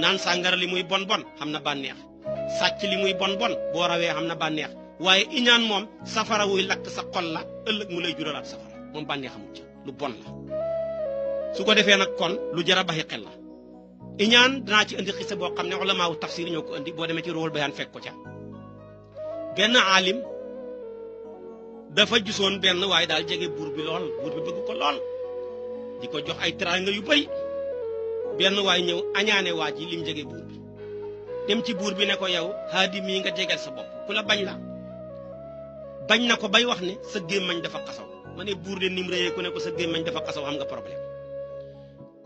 naan sàngara li muy bon bon xam na bànneex sàcc li muy bon bon boo rawee xam na bànneex waaye iñaan moom safara wuy lakk sa xol la ëllëg mu lay juralaat safara moom bànneex amul ca lu bon la su ko defee nag kon lu jar a baxi xel la iñaan danaa ci indi xisa boo xam ne ulamaawu tafsir ñoo ko indi boo demee ci Ruhul Bayaan fekk ko ca benn aalim dafa gisoon benn waaye daal jege buur bi lool buur bi bëgg ko lool di ko jox ay teraanga yu bëri benn waay ñëw añaane waa ji lim jege buur bi dem ci buur bi ne ko yow haadi mii nga jegeel sa bopp ku la bañ la bañ na ko bay wax ne sa gémmañ dafa xasaw ma ne buur de nim réyee ku ne ko sa gémmañ dafa xasaw xam nga problème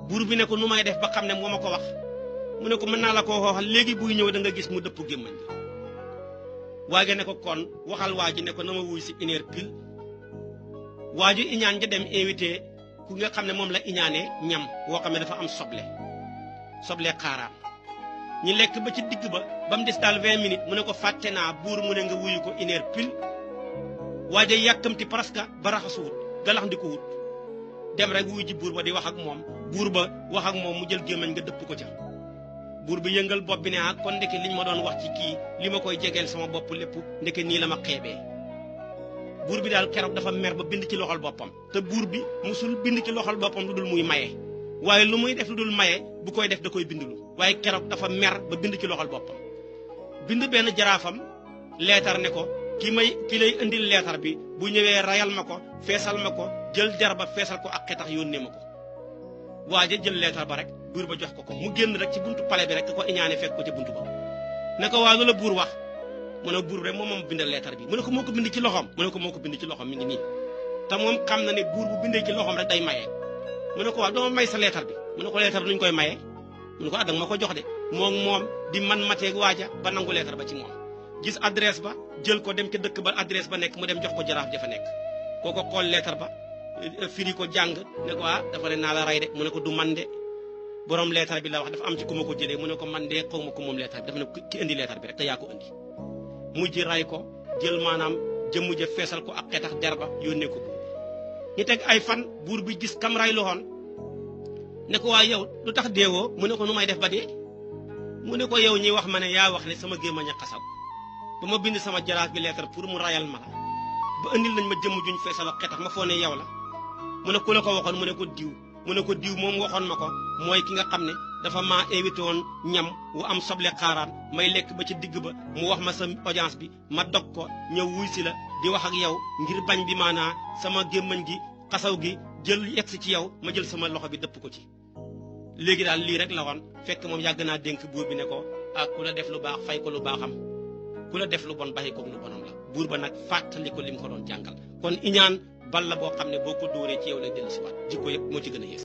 buur bi ne ko nu may def ba xam ne moo ma ko wax mu ne ko mën naa la koo waxal léegi buy ñëw da nga gis mu dëpp gémmañ bi waaye ne ko kon waxal waa ji ne ko na ma wuy si une heure pile waa ji iñaan ja dem invité ku nga xam ne moom la iñaanee ñam woo xam ne dafa am soble xaaraan ñi lekk ba ci digg ba mu des daal 20 minutes mu ne ko fàtte naa buur mu ne nga wuyu ko une heure pile waaja yàkkamti presque ba raxasu wut galax ndi ko wut dem rek wuyu ji buur ba di wax ak moom buur ba wax ak moom mu jël gémmañ nga dëpp ko ca buur bi yëngal bopp bi ne ah kon ndeke liñ ma doon wax ci kii li ma koy jegeel sama bopp lépp ndeke nii la ma xeebee buur bi daal keroog dafa mer ba bind ci loxol boppam te buur bi musul bind ci loxol boppam lu dul muy maye waaye lu muy def lu dul maye bu koy def da koy bindulu waaye keroog dafa mer ba bind ci loxol boppam bind benn jaraafam leetar ne ko ki lay indil leetar bi bu ñëwee rayal ma ko feesal ma ko jël der ba feesal ko ak xetax yónnee ma ko waaja jël leetar ba rek buur ba jox ko mu génn rek ci buntu palais bi rek ko iñaane fekk ko ca buntu ba ne ko waa lu la buur wax mu ne buur rek moom bindal leetar bi mu ne ko moo ko bind ci loxoom mu ne ko moo ko bind ci loxoom mi ngi nii te moom xam na ne buur bu bindee ci loxoom rek day maye mu ne ko waaw doo may sa leetar bi mu ne ko leetar bi nuñ koy maye mu ne ko danga ma ko jox de moom di man mateeg waaja ba nangu leetar ba ci moom gis adresse ba jël ko dem ca dëkk ba adresse ba nekk mu dem jox ko jaraaf ja fa nekk kooko xool leetar ba firi ko jàng ne ko dafa ne naa la rey de mu ne ko du man de borom leetar bi la wax dafa am ci ku ma ko jëlee mu ne ko man de xaw ma ko moom leetar bi dafa ne ki indi leetar bi rek te yaa ko indi mujj ray ko jël maanaam jëmm ja feesal ko ak xetax der ba yónnee ko buur ñu teg ay fan buur bi gis kam ray loxoon ne ko waa yow lu tax deewoo mu ne ko nu may def ba dee mu ne ko yow ñi wax ma ne yaa wax ne sama gémmañ a xasaw ba ma bind sama jaraaf bi leetar pour mu rayal ma la ba indil nañ ma jëmm juñ feesal ak xetax ma foo ne yow la mu ne ku la ko waxoon mu ne ko diw mu ne ko diw moom waxoon ma ko mooy ki nga xam ne dafa maa invité woon ñam wu am soble xaaraan may lekk ba ci digg ba mu wax ma sa audience bi ma dog ko ñëw wuy si la di wax ak yow ngir bañ bi maanaa sama gémmañ gi xasaw gi jël yegsi ci yow ma jël sama loxo bi dëpp ko ci léegi daal lii rek la woon fekk moom yàgg naa dénk buur bi ne ko ku la def lu baax fay ko lu baaxam ku la def lu bon baxi ko lu bonam la buur ba nag fàttali ko lim ko doon jàngal kon iñaan bal la boo xam ne boo ko dóoree ci yow lay dellu si waat jikko yëpp moo ci gën a yees